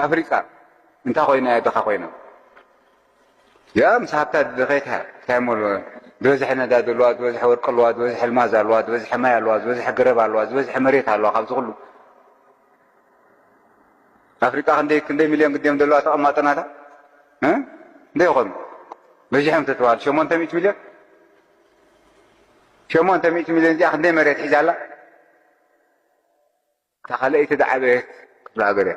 ኣፍሪቃ እንታይ ኮይና እያ ድኻ ኮይና? ያ ምስ ሃብታ ድኸይት ሃ እንታይ እሞ ዝበዝሐ ነዳዲ ኣለዋ፣ ዝበዝሐ ወርቂ ኣለዋ፣ ዝበዝሐ ኣልማዝ ኣለዋ፣ ዝበዝሐ ማይ ኣለዋ፣ ዝበዝሐ ገረብ ኣለዋ፣ ዝበዝሐ መሬት ኣለዋ። ካብዚ ኩሉ ኣፍሪቃ ክንደይ ክንደይ ሚልዮን ግዲም ዘለዋ ተቐማጠናታ እ? እንደ ይኾኑ በዚሖም ተተባሃሉ ሸሞንተ ሚእቲ ሚልዮን፣ ሸሞንተ ሚእቲ ሚልዮን እዚኣ ክንደይ መሬት ሒዛ ኣላ? እታ ካልኣይቲ ዝዓበየት ክፍለ ሃገር እያ።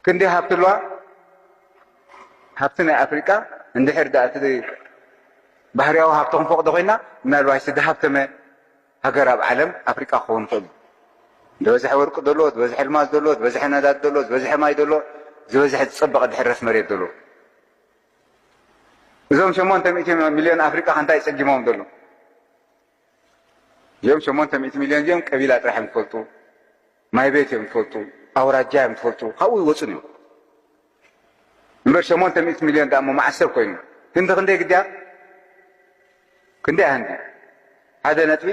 ክንደይ ሃብቲ ኣለዋ? ሃብቲ ናይ ኣፍሪቃ እንድሕር ደኣ እቲ ባህርያዊ ሃብቲ ክንፈቕዶ ኮይና፣ ምናልባት እቲ ዝሃብተመ ሃገር ኣብ ዓለም ኣፍሪቃ ክኸውን ይኽእል። ዝበዝሐ ወርቂ ዘሎ፣ ዝበዝሐ ኣልማዝ ዘሎ፣ ዝበዝሐ ነዳድ ዘሎ፣ ዝበዝሐ ማይ ዘሎ፣ ዝበዝሐ ዝጸበቐ ድሕረስ መሬት ዘሎ። እዞም ሸሞንተ ሚእቲ ሚልዮን ኣፍሪቃ ከ እንታይ ጸጊሞም ዘሎ? እዚኦም ሸሞንተ ሚእቲ ሚልዮን እዚኦም ቀቢላ ጥራሕ እዮም ዝፈልጡ፣ ማይ ቤት እዮም ዝፈልጡ፣ ኣውራጃ እዮም ዝፈልጡ፣ ካብኡ ይወፁን እዮም። እምበር ሸሞንተ ሚእቲ ሚልዮን ደኣ እሞ መዓስ ሰብ ኮይኑ? ህንዲ ክንደይ ግድያ? ክንደይ ህንዲ? ሓደ ነጥቢ።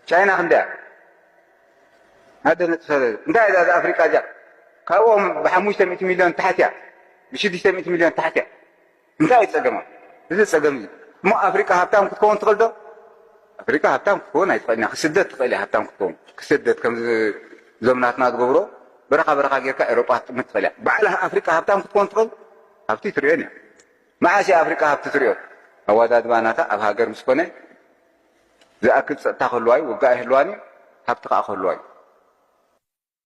ቻይና ክንደይ እያ? ሓደ ነጥቢ ሰለስተ። እንታይ እያ እዛ ኣፍሪቃ እዚኣ? ካብኦም ብሓሙሽተ ሚእቲ ሚልዮን ታሕቲ እያ፣ ብሽዱሽተ ሚእቲ ሚልዮን ታሕቲ እያ። እንታይ እዩ ጸገማ? እዚ ጸገም እዩ። እሞ ኣፍሪቃ ሃብታም ክትከውን ትኽእል ዶ? ኣፍሪቃ ሃብታም ክትከውን ኣይትኽእልን እያ። ክስደድ ትኽእል እያ ሃብታም ክትከውን። ክስደድ ከም እዞም ናትና ዝገብሮ በረኻ በረኻ ጌርካ ኤሮጳ ክትጥምት ትኽእል እያ። ባዕላ ኣፍሪቃ ሃብታም ክትከውን ትኽእል? ሃብቲ ትርእዮን እያ። መዓስ እያ ኣፍሪቃ ሃብቲ ትርእዮ? ኣወዳድባ ናታ ኣብ ሃገር ምስ ኮነ ዝኣክል ጸጥታ ክህልዋ እዩ፣ ውግእ ኣይህልዋን እዩ፣ ሃብቲ ከኣ ክህልዋ እዩ።